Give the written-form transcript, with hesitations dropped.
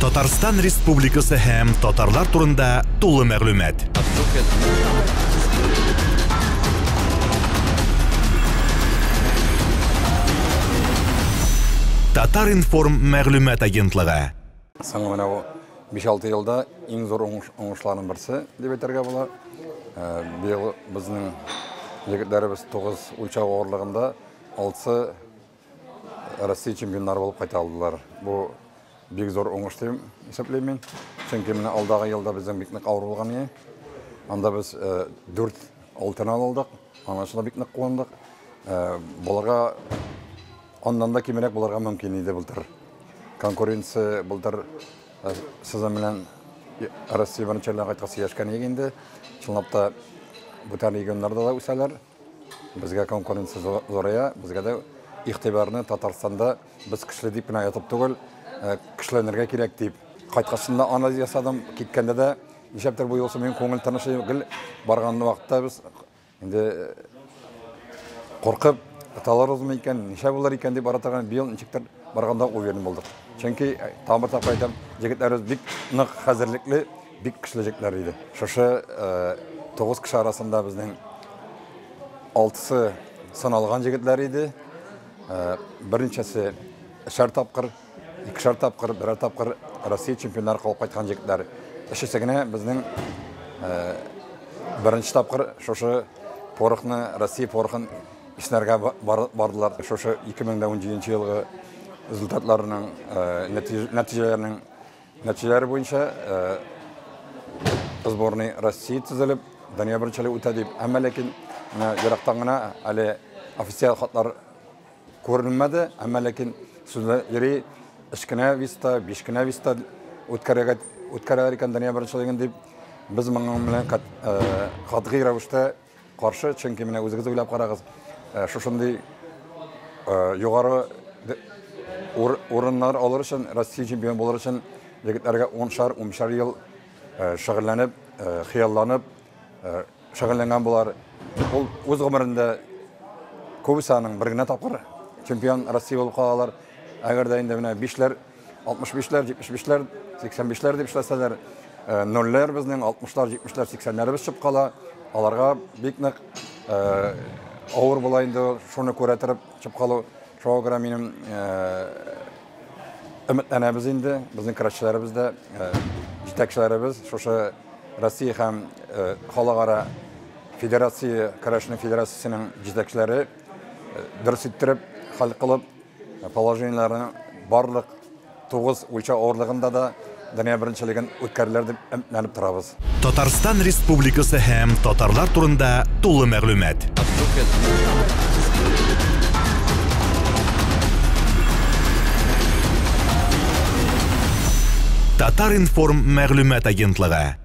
Татарстан Республикасы һәм татарлар турында тулы мәгълүмат. Татар-информ мәгълүмат агентлыгы. Соңгы менә бу 5-6 елда иң зур уңышларның берсе дип әйтергә була. Быел безнең егетләребез 9 үлчәү авырлыгында 6 Россия чемпионнары булып кайта алдылар. Бу бик зур уңыш дип исәплим мин. Чөнки менә алдагы елда безнең бик нык авыр булган иде. Анда без 4 алтын алдык. Аның өчен дә бик нык куандык. Булырга аннан да кимрәк булырга мөмкин иде былтыр. Конкуренция былтыр сезон белән Россия беренчелегенә кайткач сөйләшкән идек инде. Чынлап та бүтән регионнарда да үсәләр. Безгә конкуренция зурая, безгә дә игътибарны Татарстанда без көчле дип кенә ятып түгел, көчләнергә кирәк дип. Кайткачында анализ ясадым, киткәндә дә нишләптер бу юлсы минем күңел тыныч гел барган вакытта без инде куркып оталырбызмы икән, ничә булыр икән дип бара торган быел ничектер барганда уверен булдык. Чөнки тагын бер тапкыр әйтәм, егетләребез бик нык хәзерлекле, бик көчле егетләр иде. Шушы 9 кеше арасында безнең 6-сы саналган егетләр иде. Берничәсе өчәр тапкыр, икешәр тапкыр, берәр тапкыр Россия чемпионнары калып кайткан егетләр. Өчесе генә безнең беренче тапкыр шушы порохны, Россия порохын иснәргә бардылар. Шушы 2017 елгы результатларының нәтиҗәләренең нәтиҗәләре буенча сборный России төзелеп, дөнья беренчелеге үтә дип. Әмма ләкин менә ерактан гына әле официаль хатлар күренмәде, әмма ләкин сүзләр йөри, өч кенә виста, биш кенә виста үткәрергә үткәрәләр икән дөнья беренчелеген дип. Без моның белән катгый рәвештә каршы, чөнки менә үзегез уйлап карагыз, шушындый югары урыннар алыр өчен, Россия чемпионы булыр өчен егетләргә уншар, унбишәр ел шөгыльләнеп, хыялланып шөгыльләнгән булар. Ул үз гомерендә күбесе аның бер генә тапкыр чемпион Россия булып калалар. Әгәр дә инде менә бишләр, 65-ләр, 75-ләр, 85-ләр дип эшләсәләр, нольләр безнең 60-лар, 70-ләр, 80-ләребез чыгып кала. Аларга бик нык авыр була инде шуны күрә торып чыгып калу. Шуңа күрә минем өметләнәбез инде, безнең көрәшчеләребез дә, җитәкчеләребез шушы Россия һәм халыкара федерация, көрәшнең федерациясенең җитәкчеләре дөрес иттереп, хәл кылып, положениеләрне барлык 9 үлчәү авырлыгында да дөнья беренчелеген үткәрерләр дип өметләнеп торабыз. Татарстан Республикасы һәм татарлар турында тулы мәгълүмат. Татар-информ мәгълүмат агентлыгы.